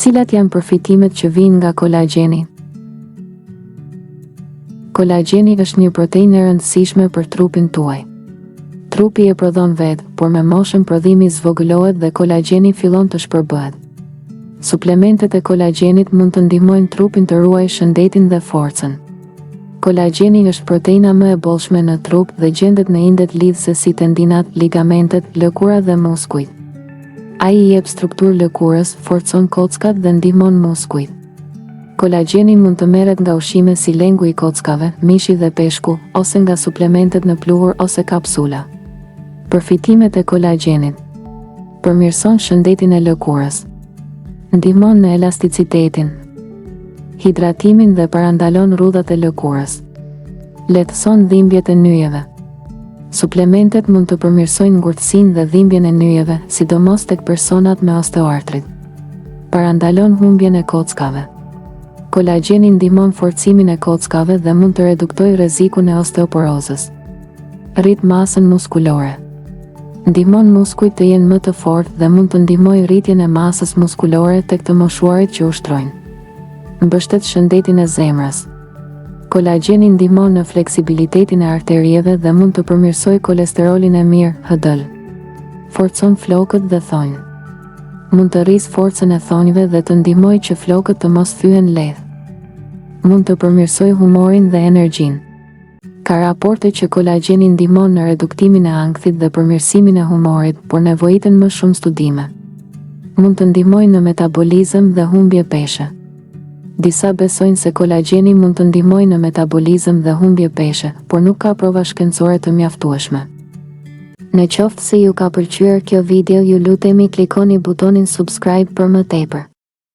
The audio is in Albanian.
Cilat janë përfitimet që vijnë nga kolagjeni? Kolagjeni është një proteinë e rëndësishme për trupin tuaj. Trupi e prodhon vetë, por me moshën prodhimi zvogëlohet dhe kolagjeni fillon të shpërbëhet. Suplementet e kolagjenit mund të ndihmojnë trupin të ruajë shëndetin dhe forcën. Kolagjeni është proteina më e bollshme në trup dhe gjendet në indet lidhëse si tendinat, ligamentet, lëkura dhe muskujt. Ai i jep strukturë lëkurës, forcon kockat dhe ndihmon muskujt. Kolagjeni mund të merret nga ushqime si lengu i kockave, mishi dhe peshku, ose nga suplementet në pluhur ose kapsula. Përfitimet e kolagjenit. Përmirëson shëndetin e lëkurës. Ndihmon në elasticitetin, hidratimin dhe parandalon rrudhat e lëkurës. Lehtëson dhimbjet e nyjeve. Suplementet mund të përmirësojnë ngurtësinë dhe dhimbjen e nyjeve, sidomos tek personat me osteoartrit. Parandalon humbjen e kockave. Kolagjeni ndihmon forcimin e kockave dhe mund të reduktojë rrezikun e osteoporozës. Rrit masën muskulore. Ndihmon muskujt të jenë më të fortë dhe mund të ndihmojë rritjen e masës muskulore tek të moshuarit që ushtrojnë. Mbështet shëndetin e zemrës. Kolagjeni ndihmon në fleksibilitetin e arterieve dhe mund të përmirësojë kolesterolin e mirë, HDL. Forcon flokët dhe thonjtë. Mund të rrisë forcën e thonjve dhe të ndihmojë që flokët të mos thyhen lehtë. Mund të përmirësojë humorin dhe energjinë. Ka raporte që kolagjeni ndihmon në reduktimin e ankthit dhe përmirësimin e humorit, por nevojiten më shumë studime. Mund të ndihmojë në metabolizëm dhe humbje peshe. Disa besojnë se kolagjeni mund të ndihmojë në metabolizëm dhe humbje peshe, por nuk ka prova shkencore të mjaftueshme. Në qoftë se ju ka pëlqyer kjo video ju lutemi klikoni butonin subscribe për më tepër.